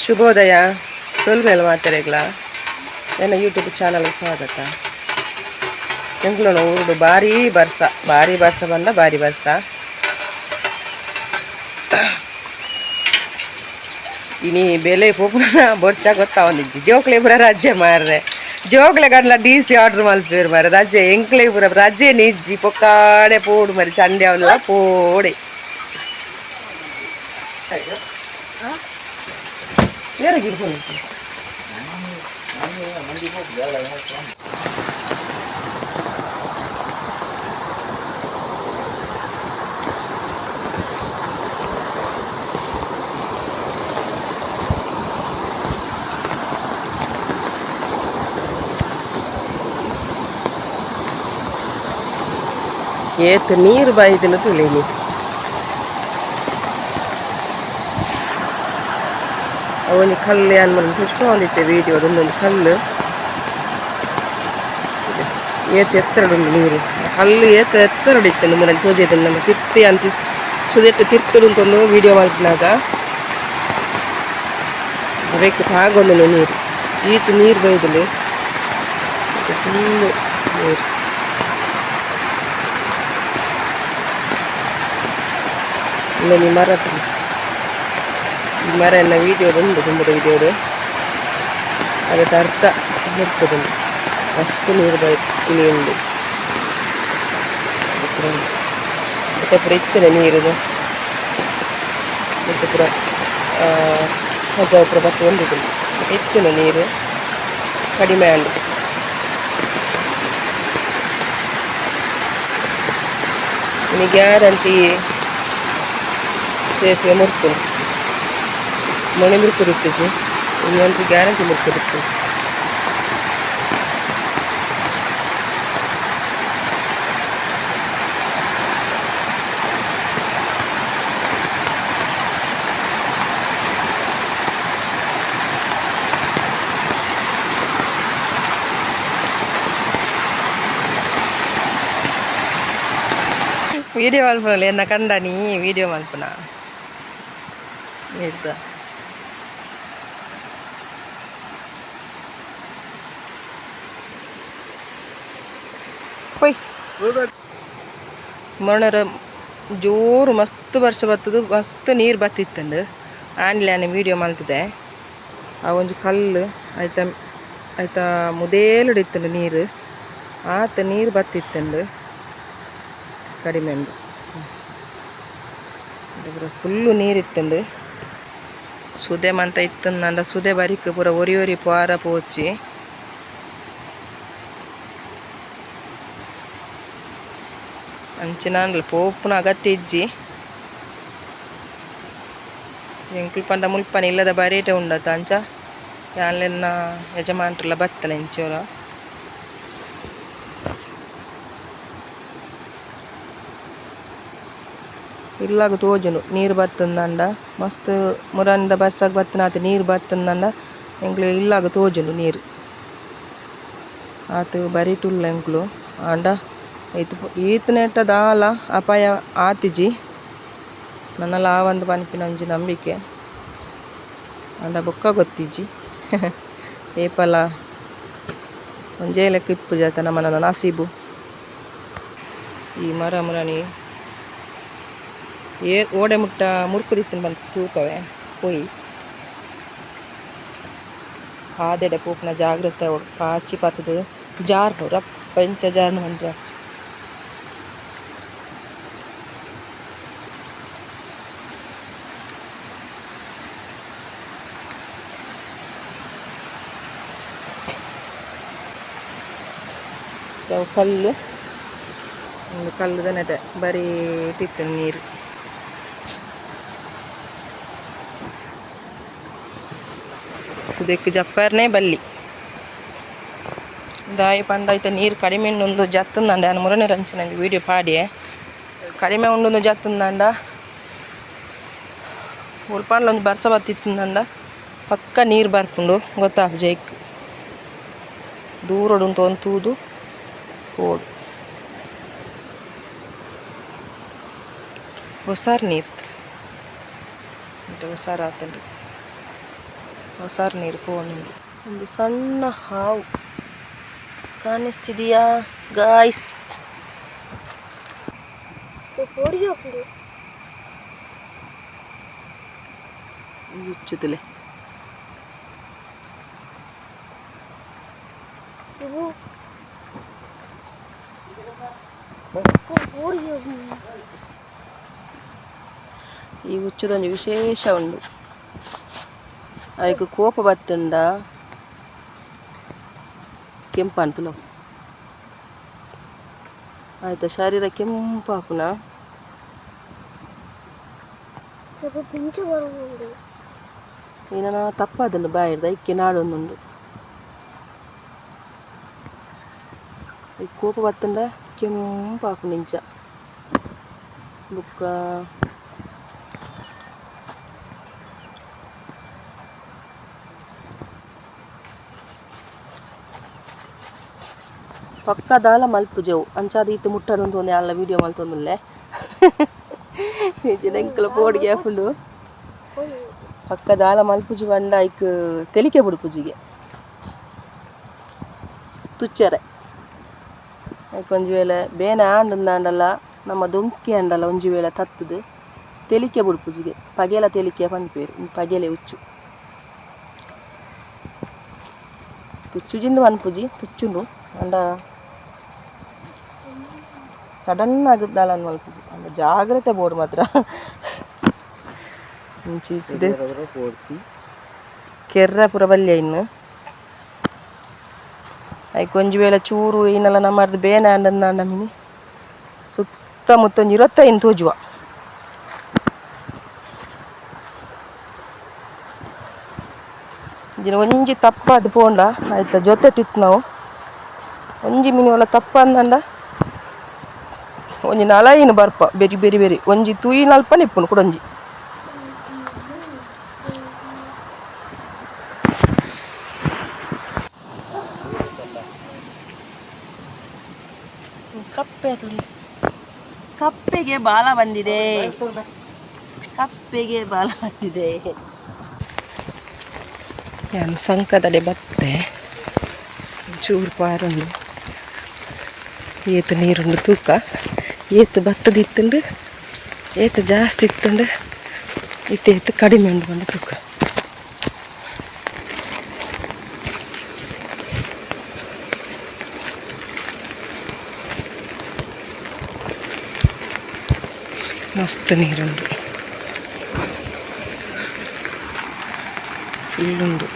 ಶುಭೋದಯ ಸೊಲ್ಮೆಲ್ ಮಾತೆರೆಗ್ಲ ನನ್ನ YouTube channel ಸ್ವಾಗತ. ಎಂಕ್ಲುನ ಊರುಡು ಭಾರಿ ಬರ್ಸ, ಭಾರಿ ಬರ್ಸ ಬಂದ ಭಾರಿ ಬರ್ಸ. ಇನಿ ಬೆಲೆ ಪೋಪುನ ಬೊರ್ಚ ಗೊತ್ತಾವೊಂದಿಜ್ಜಿ. ಜೋಕ್ಲೆ ಪೂರ ರಜೆ ಮಾರ್ರೆ, ಜೋಕ್ಲೆ ಗಂಡ್ಲ ಡಿ ಸಿ ಆರ್ಡರ್ ಮಲ್ಪೇರು ಮಾರ್ರೆ. ರಜೆ ಎಂಕ್ಲೆ ಪೂರ ರಜೆ ನಿಜ್ಜಿ, ಪೊಕ್ಕಾಡೆ ಪೋಡು ಮರಿ ಚಂಡೆ ಅವನ್ನೆಲ್ಲ ಪೋಡೆ. ಬೇರೆ ಏತ್ ನೀರು ಬಾಯ್ದಿನ ತುಳಿನಿ. ಅವೊಂಜಿ ಕಲ್ಲು ಯಾನ್ ಮಲ್ತ್ ತುಚ್ಕೊಂದಿತ್ತೆ ವೀಡಿಯೋ. ಒಂದೊಂದು ಕಲ್ಲು ಏತ್ ಎತ್ತರಡುಂಡು ನೀರು. ಕಲ್ಲು ಏತ್ ಎತ್ತರಡಿತ್ತು ಮುರನ್ ತೋಜೇದು ನಮ್ಮ ತಿರ್ತಿ ಅಂತ ಸುದೆಟ್ಟು ತಿರ್ತುಡು ವೀಡಿಯೋ ಮಲ್ಪುನಾಗ ಅವೆಕ್ ತಾಗೊಂದು ನೀರು, ಈತ್ ನೀರು ಬೈದುಂಡು, ಫುಲ್ಲು ನೀರು. ಇಂದೊಂಜಿ ಮರ, ಈ ಮರ ಎನ್ನ ವೀಡಿಯೋ ಉಂಡು, ದುಂಬುದ ವೀಡಿಯೋಡು. ಅವೆತ ಅರ್ಥ ಮುರ್ತುದುಂಡು. ಮಸ್ತ್ ನೀರು ಬೈ ಇನಿ ಉಂಡು. ಬೊಕ ಪೂರ ಇತ್ತಿನ ನೀರುದು ಬೊಕ ಪೂರ ಕಜವು ಪೂರ ಬತ್ತ್ ಒಂದಿತ್ತುಂಡು. ಬೊಕ ಇತ್ತಿನ ನೀರು ಕಡಿಮೆ ಆಂಡ್. ಇನಿ ಗ್ಯಾರಂಟಿ ಸೇತುವೆ ಮುರ್ಪುಂಡು, ಮೊನೆ ಮುರ್ಕುದಿತ್ತುಜಿ, ಇನಿ ಒಂತೆ ಗ್ಯಾರಂಟಿ ಮುರ್ಕುದಿತ್ತು. ವೀಡಿಯೋ ಮಲ್ಪುನಲ್ಲ ಎನ್ನ ಕಂಡ ನೀ ವೀಡಿಯೋ ಮಲ್ಪುನ ನೀರ್ದ. ಪೊಯ್ ಮೊಣರ ಜೋರು ಮಸ್ತ್ ವರ್ಷ ಬತ್ತದು, ಮಸ್ತ್ ನೀರು ಬತ್ತಿತ್ತಂಡು. ಆಂಡ್ಲೆ ಆನೆ ವೀಡಿಯೋ ಮಲ್ತದೆ. ಆ ಒಂಜಿ ಕಲ್ಲು ಐತ ಐತ ಮುದೇಲುಡು ಇತ್ತಂಡು ನೀರು, ಆತ ನೀರು ಬತ್ತಿತ್ತಂಡು. ಕಡಿಮೆ ಉಂಡು, ಫುಲ್ಲು ನೀರು ಇತ್ತಂಡು. ಸುದೆ ಮಂತ ಇತ್ತಂದ ಸುದೆ ಬರಿಕ್ ಪೂರ ಒರಿ ಒರಿ ಪೋರ ಪೋಚಿ. ಅಂಚಿನ ಪೋಪುನ ಅಗತ್ಯ ಇಜ್ಜಿ. ಎಂಕುಲು ಪಂಡ ಮುಲ್ಪನ ಇಲ್ಲದ ಬರೇಟೆ ಉಂಡತ. ಅಂಚ ಯಾನ್ಲೆನ್ನ ಯಜಮಾನ್ರೆಲ್ಲ ಬತ್ತನೆ ಇಂಚೋರ. ಇಲ್ಲಾಗ ತೋಜುಂಡು ನೀರು ಬತ್ತಂದಂಡ. ಮಸ್ತ್ ಮುರಂದ ಬರ್ಸಾಗ ಬತ್ತನಾತ ನೀರು ಬತ್ತಂದಂಡ ಎಂಕ್ಲು ಇಲ್ಲಾಗ ತೋಜುಂಡು ನೀರು. ಆತ್ ಬರಿಟುಲ್ಲ ಎಂಕ್ಲು. ಆಂಡ ಈತ್ ಈತ್ನೇಟ ದಾಲ ಅಪಾಯ ಆತಿಜಿ, ನನಲ ಆವಂದ್ ಪನ್ಪಿನ ಒಂಜಿ ನಂಬಿಕೆ. ಆಂಡ ಬೊಕ್ಕ ಗೊತ್ತಿಜ್ಜಿ, ಏಪಲ ಒಂಜೇ ಲೆಕ್ಕ ಇಪ್ಪುಜತ ನಮನ ನಸೀಬು. ಈ ಮರ ಮುರಾನಿ ಏ ಓಡೆ ಮುಟ್ಟ ಮುರ್ಕುದಿತ್ತಿನ ಬಂದು ತೂಕವೆ ಪೋಯಿ. ಪಾದೆಡೆ ಪೋಪುನ ಜಾಗ್ರತೆ, ಪಾಚಿ ಪತ್ತುದು ಜಾರ್ನು ರಪ್ಪ ಎಂಚ ಜಾರ್ನು ಪಂಡ್ರೆ. ಕಲ್ಲು, ಒಂದು ಕಲ್ಲುದ ನೆಟೆ ಬರೀ ತಿತ್ತು ನೀರು. ಸುದೆಕ್ ಜಪ್ಪರ್ನೇ ಬಲ್ಲಿ. ದಾಯಿ ಪಂಡ ಐತ ನೀರು ಕಡಿಮೆ ಉಂಡು ಜತ್ತುಂದಂಡ. ಯಾನ್ ಮುರನೇ ರಂಚನ ವೀಡಿಯೋ ಪಾಡಿಯೆ. ಕಡಿಮೆ ಉಂಡು ಜತ್ತುಂದಂಡ. ಉಲ್ಪಾಂಡ್ಲ ಒಂಜಿ ಬರ್ಸ ಬತ್ತಿತ್ತುಂದಂಡ ಪಕ್ಕ ನೀರು ಬರ್ಪುಂಡು, ಗೊತ್ತಾಪುಜಿ ಐಕ್. ದೂರಡು ಉಂತು ತೂದು ಪೋಡು. ಒಸಾರ್ ನೀರು, ಒಸಾರ್ ಆತುಂಡು. ಹೊಸಾರ್ ನೀರು ಪೋವೊಂದುಂಡು. ಒಂದು ಸಣ್ಣ ಹಾವು ಕಾಣಿಸ್ತಿದೆಯಾ ಗಾಯ್ಸ್? ಉಚ್ಚುತ್ತಲೆ. ಈ ಉಚ್ಚುದೊಂಜಿ ವಿಶೇಷ ಉಂಡು. ಐಕ್ ಕೋಪ ಬತ್ತುಂಡ ಕೆಂಪಂತುಲು ಆಯ್ತ ಶರೀರ ಕೆಂಪಾಪುನ. ಏನನ ತಪ್ಪಾದಂಡು ಬಾಯಿಡ್ದ ಇಕ್ಕೆ ನಾಡೊಂದುಂಡು. ಈ ಕೋಪ ಬತ್ತುಂಡ ಕೆಂಪಾಪುಂಡು ಇಂಚ. ಬೊಕ್ಕ ಪಕ್ಕ ದಾಲ ಮಲ್ಪುಜವು ಅಂಚಾದ್ ಈತ್ ಮುಟ್ಟಡೊಂದು ಒಂಜಿ ಅಲ್ಲ ವೀಡಿಯೋ ಮಲ್ತೊಂದುಲ್ಲೆ. ಎಂಕಲ ಪೋಡಿಗೆ ಆಪುಂಡು. ಪಕ್ಕ ದಾಲ ಮಲ್ಪುಜಿ ಪಂಡ ಐಕ್ ತೆಲಿಕೆ ಬುಡ್ಪುಜಿಗೆ ತುಚ್ಚರೆ. ಐಕ್ ಒಂಜಿ ವೇಳೆ ಬೇನೆ ಆಂಡಂದಾಂಡಲ ನಮ್ಮ ದೊಂಕಿ ಆಂಡಲ ಒಂಜಿ ವೇಳೆ ತತ್ತುದು ತೆಲಿಕೆ ಬುಡ್ಪುಜಿಗೆ. ಪಗೆಲ ತೆಲಿಕೆ ಪನ್ಪೆರ್. ಪಗೆಲೆ ಉಚ್ಚು ತುಚ್ಚುಜಿಂದು ಪನ್ಪುಜಿ, ತುಚ್ಚುಂಡು ಆಂಡ ಸಡನ್ ಆಗಿ ದಾಲ ಮಲ್ಪುಜಿ. ಆಂಡ ಜಾಗ್ರತೆ ಬೋಡು ಮಾತ್ರ. ಇಂಚಿ ಸುದೆ ಕೆರ್ರ ಪೂರ ಬಲ್ಯ ಇನ್ನು. ಐಕ್ ಒಂಜಿ ವೇಳೆ ಚೂರು ಏನಲ್ಲ ನಮ್ಮರ್ದು ಬೇನೆ ಆಂಡಂದಾಂಡ ಮಿನಿ ಸುತ್ತಮುತ್ತ ಒಂಜಿ 25 ತೋಜುವ. ಇಂಚಿನ ಒಂಜಿ ತಪ್ಪಾದ್ ಪೋಂಡ ಆಯ್ತ ಜೊತೆಟಿತ್ತು ನಾವು ಒಂಜಿ ಮಿನಿ ಒಲ ತಪ್ಪಂದಂಡ ಒಂಜಿ ನಲೈನ್ ಬರ್ಪ ಬೆರಿ ಬೆರಿ ಬೆರಿ ಒಂಜಿ ತೂಯಿನಲ್ಪ ನಿಪ್ಪುಂಡು ಕುಡೊಂಜಿ. ಕಪ್ಪೆ ತುಳಿ, ಕಪ್ಪೆಗೆ ಬಾಲ ಬಂದಿದೆ, ಕಪ್ಪೆಗೆ ಬಾಲ ಬಂದಿದೆ. ನಾನು ಸಂಕದಡೆ ಬತ್ತೆ ಚೂರು ಪಾರುಂಡು. ಏತ್ ನೀರುಂಡು ತೂಕ, ಏತ್ ಬತ್ತದಿತ್ತುಂಡು, ಏತ್ ಜಾಸ್ತಿ ಇತ್ತುಂಡು, ಇತ್ತೆ ಏತ್ ಕಡಿಮೆ ಉಂಡು ಪಂಡ ತೂಕ. ಮಸ್ತ್ ನೀರುಂಡು, ಫುಲ್ ಉಂಡು.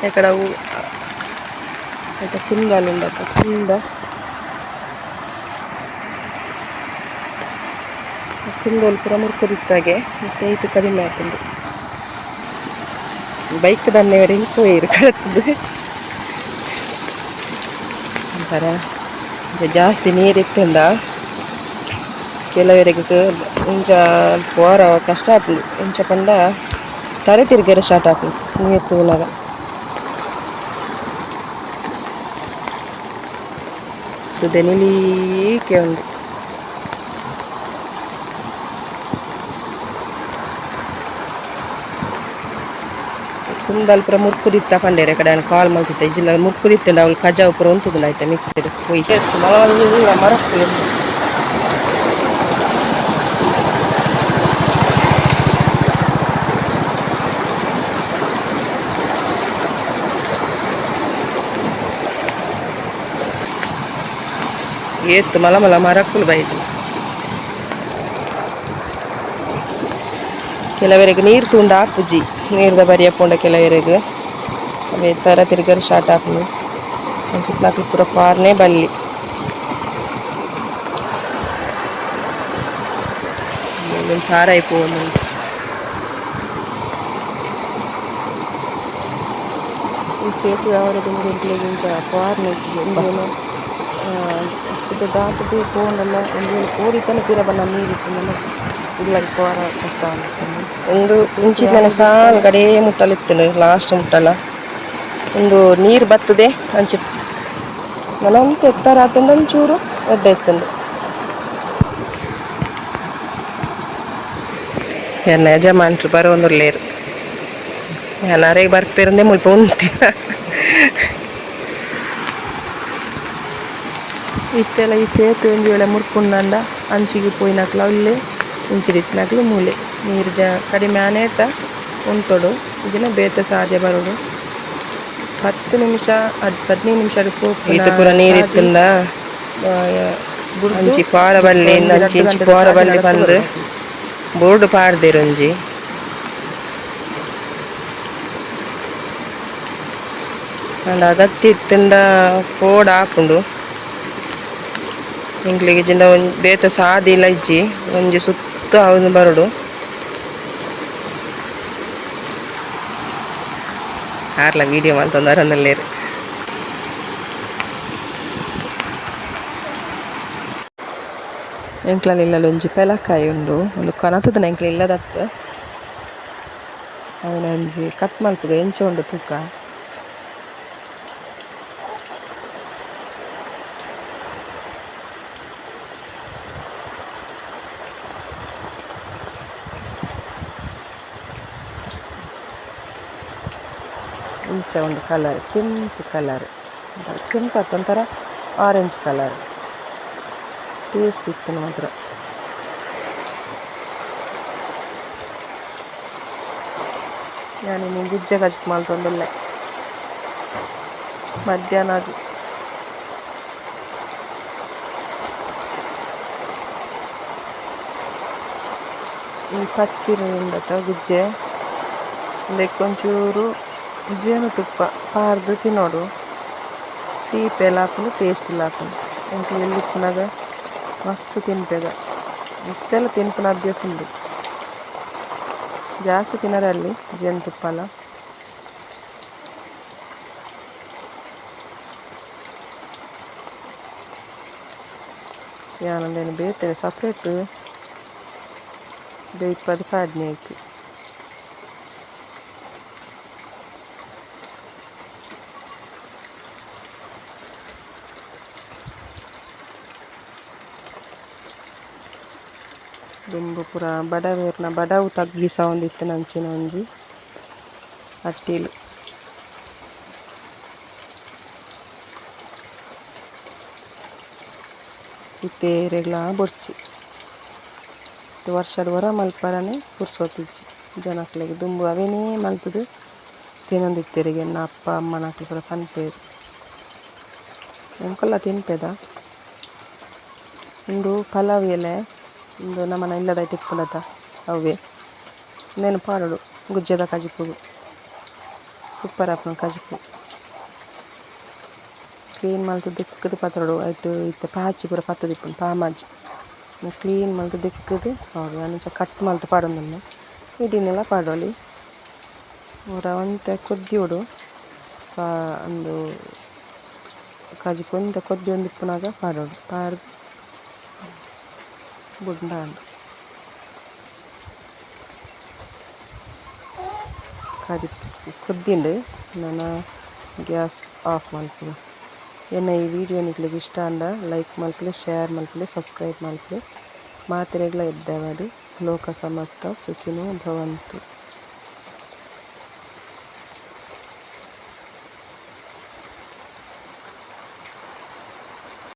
ಎಕಡ ಅವು ಐತ ಕುಂದಾಲ್ ಉಂಡತ್ತ ಕುಂದ ಕುಂದೋಲ್ ಪೂರ ಮುರ್ಕುದಿತ್ತಾಗೆ ಮತ್ತೆ ಐತು ಕಡಿಮೆ ಆತುಂಡು. ಬೈಕ್ ದನ್ನೆವರೆ ಪೋಯೆರ್ ಕಡತುದು ಒಂಥರ. ಜಾಸ್ತಿ ನೀರು ಇತ್ತುಂಡ ಕೆಲವರಿಗೆ ಇಂಚ ಪೋರ ಕಷ್ಟ ಆಪುಂಡು. ಇಂಚ ಪಂಡ ತರೆ ತಿರ್ಗೆರೆ ಸ್ಟಾರ್ಟ್ ಆಪುಂಡು ನೀರು ತೂನಗ. ಸುದೆ ನಿಲೀಕೆ ಉಂಡು. ಕುಂದಲ್ ಪೂರ ಮುರ್ಕುದಿತ್ತ ಪಂಡೇರೆ ಕಡೆ ಕಾಲ್ ಮಲ್ತಿತ್ತ ಇಜ್ಜಿಂಡ ಮುರ್ಕುದಿತ್ತುಂಡ ಅವ್ಲು ಕಜಾವು ಪೂರ ಉಂತುದುಂಡು ಐತ ಮಿತ್ತ್ ಪೋಯಿ ಮಲ್ಲ ಮರಕ್ಕುಲು. ಏತ್ ಮಲ ಮಲ ಮರಕ್ಕುಲು ಬೈದು. ಕೆಲವರಿಗೆ ನೀರು ತೂಂಡ ಆಪುಜಿ, ನೀರ್ದ ಬರಿಯ ಪೋಂಡ ಕೆಲವರಿಗೆ ಅವೇ ತರ ತಿರ್ಗರೆ ಸ್ಟಾರ್ಟ್ ಆಪುಂಡು. ಅಂಚಿತ್ನಕ್ಲು ಪೂರ ಪಾರ್ನೆ ಬಲ್ಲಿ. ತಾರಾಯಿ ಪೋವೊಂದುಂಡು. ಈ ಸೇತುವೆ ಅವರದ್ದು ಇಂಚ ಪಾರ್ನೆ ಸುದೆ ದಾಟುದು ಪೋಂಡಲ ಒಂಜಿ ವೇಳೆ ಪೋದಿತ್ತಂಡ ಪಿರ ಬನ್ನ ನೀರು ಇತ್ತುಂಡಲ ಇಲ್ಲಗ್ ಪೋರ ಕಷ್ಟ ಆವೊಂದಿತ್ತುಂಡು. ಉಂದು ಇಂಚಿತ್ತನೆ ಸಾಲ್ ಕಡೆ ಮುಟ್ಟಲ ಇತ್ತುಂಡು, ಲಾಸ್ಟ್ ಮುಟ್ಟಲ. ಉಂದು ನೀರು ಬತ್ತದೆ ಅಂಚ ನನ ಒಂತೆ ಎತ್ತರ ಆತುಂಡ ಒಂಚೂರು ಎಡ್ಡೆ ಇತ್ತುಂಡು. ಎನ್ನ ಯಜಮಾನ್ರು ಬರೋಂದುಲ್ಲೇರು. ಯಾನ್ ಅರೆಗ್ ಬರ್ಪೆರಂದೇ ಮುಲ್ಪ ಉಂತಿನ. ಇತ್ತೆಲ ಈ ಸೇತುವೆ ಒಂಜಿ ವೇಳೆ ಮುರ್ಪುಂಡಂಡ ಅಂಚಿಗೆ ಪೋಯಿನಕ್ಲ ಉಲ್ಲೆ, ಇಂಚಿಡಿತ್ತಿನಕ್ಲು ಮೂಲೆ. ನೀರು ಜ ಕಡಿಮೆ ಆನೇಟ ಉಂತೊಡು, ಇಜಿಂಡ ಬೇತೆ ಸಾದ್ಯ ಬರೊಡು. 10 ನಿಮಿಷ, 15 ನಿಮಿಷ. ಈತ ಪೂರ ನೀರು ಇತ್ತುಂಡ ಅಂಚಿ ಪಾರ ಬಲ್ಲಿ, ಅಂಚಿ ಇಂಚಿ ಪೋರ ಬಲ್ಲಿ ಪಂದ್ ಬೋರ್ಡ್ ಪಾಡ್ದೆರ್ ಒಂಜಿ. ಆಂಡ ಅಗತ್ಯ ಇತ್ತುಂಡ ಪೋಡ್ ಆಪುಂಡು ಎಂಕ್ಲೆಗ್. ಇಜ್ಜಿಂಡ ಒಂಜಿ ಬೇತೆ ಸಾದಿಲ ಇಜ್ಜಿ, ಒಂಜಿ ಸುತ್ತು ಆವೊಂದು ಬರೊಡು. ಆರ್ಲ ವೀಡಿಯೋ ಮಲ್ತೊಂದು ಬರೊಂದುಲ್ಲೆರ್. ಎಂಕ್ಲನ ಇಲ್ಲಲ್ ಒಂಜಿ ಪೆಲಕಾಯಿ ಉಂಡು. ಉಂದು ಕನತುದನ, ಎಂಕ್ಲ ಇಲ್ಲದತ್ತ್. ಅವೆನ್ ಒಂಜಿ ಕಟ್ ಮಲ್ಪುಗ, ಎಂಚ ಉಂಡು ತೂಕ. ಇಂಚ ಉಂಡು ಕಲರ್, ಕೆಂಪು ಕಲರ್, ಕೆಂಪು ಅತ್ತ್, ಒಂಥರ orange colour. Taste ಇತ್ತುಂಡು ಮಾತ್ರ. ಯಾನ್ ಇನಿ ಗುಜ್ಜೆ ಕಜಿಪು ಮಲ್ತೊಂದುಲ್ಲೆ ಮಧ್ಯಾಹ್ನಗ್. ಈ ಪಚ್ಚಿರ್ ಉಂಡತ ಗುಜ್ಜೆ, ಉಂದೆಕ್ ಒಂಚೂರು ಜೇನುತುಪ್ಪ ಪಾಡ್ದ್ ತಿನೊಡು. ಸೀಪೆಲ ಆಪುಂಡು, ಟೇಸ್ಟ್ ಲ ಆಪುಂಡು. ಎಂಕ್ಲು ಎಲ್ಯ ಇಪ್ಪುನಗ ಮಸ್ತ್ ತಿನ್ಪೆಗ. ಇತ್ತೆಲ ತಿನ್ಪುನ ಅಭ್ಯಾಸ ಉಂಡು. ಜಾಸ್ತಿ ತಿನರೆ ಬಲ್ಲಿ ಜೇನುತುಪ್ಪಲ. ಯಾನ್ ಉಂದೆನ್ ಬೇತೆ ಸಪ್ರೇಟ್ ಬೆಯ್ಪಾದ್ ಪಾಡ್ನೆ ಐಕ್. ದುಂಬು ಪೂರ ಬಡವೆರ್ನ ಬಡವು ತಗ್ಗಿಸವೊಂದಿತ್ತಿನ ಅಂಚಿನ ಒಂಜಿ ಅಟ್ಟಿಲ್. ಇತ್ತೆ ಏರೆಗ್ಲಾ ಬೊಡ್ಚಿ. ಇತ್ತೆ ವರ್ಷಡ್ ಒರ ಮಲ್ಪರನೆ ಪುರ್ಸೊತಿಜ್ಜಿ ಜನಕ್ಲೆಗ್. ದುಂಬು ಅವೆನೇ ಮಲ್ತುದು ತಿನೊಂದಿತ್ತೆರ್. ಎನ್ನ ಅಪ್ಪ ಅಮ್ಮನಕುಲು ಪೂರ ಪನ್ಪೆರ್. ಎಂಕುಲ್ಲ ತಿನ್ಪೆದ. ಉಂದು ಪಲಾವ್ ಎಲೆ. ಉಂದು ನಮನ ಇಲ್ಲದ ಐಟ್ ಇಪ್ಪುನತ ಅವ್ವೆ. ಉಂದೆನ್ ಪಾಡೊಡು ಗುಜ್ಜೆದ ಕಜಿಪುಗು, ಸೂಪರ್ ಆಪುಂಡು ಕಜಿಪು. ಕ್ಲೀನ್ ಮಲ್ತ್ ದೆಕ್ಕ್‌ದ್ ಪತೊಡು. ಐಟ್ ಇತ್ತೆ ಪಾಚಿ ಪೂರ ಪತ್ತುದಿಪ್ಪುಂಡು, ಪಾಮಾಜಿ. ಕ್ಲೀನ್ ಮಲ್ತ್ ದೆಕ್ಕ್‌ದ್ ಪಾಡೊಡು. ಯಾನ್ ಇಂಚ ಕಟ್ ಮಲ್ತ್ ಪಾಡೊಂದುಲ್ಲೆ, ಇಡಿನೆಲ ಪಾಡೊಲಿ. ಪೂರ ಒಂತೆ ಕೊದ್ಯೊಡು. ಸಾ ಉಂದು ಕಜಿಪು ಒಂತೆ ಕೊದ್ಯೊಂದಿಪ್ಪುನಗ ಪಾಡೊಡು. ಪಾಡ್ದ್ ಬುಡ್ಂಡ ಆಂಡ್. ಕಜಿಪು ಕೊದ್ದಿಂಡ್. ನನ ಗ್ಯಾಸ್ ಆಫ್ ಮಲ್ಪುಗ. ಎನ್ನ ಈ ವಿಡಿಯೋ ನಿಕ್ಲೆಗ್ ಇಷ್ಟ ಆಂಡ ಲೈಕ್ ಮಲ್ಪುಲೆ, ಶೇರ್ ಮಲ್ಪುಲೆ, ಸಬ್ಸ್ಕ್ರೈಬ್ ಮಲ್ಪುಲೆ. ಮಾತೆರೆಗ್ಲ ಎಡ್ಡೆ ಆವಡ್. ಲೋಕ ಸಮಸ್ತ ಸುಖಿನೋ ಭವಂತು.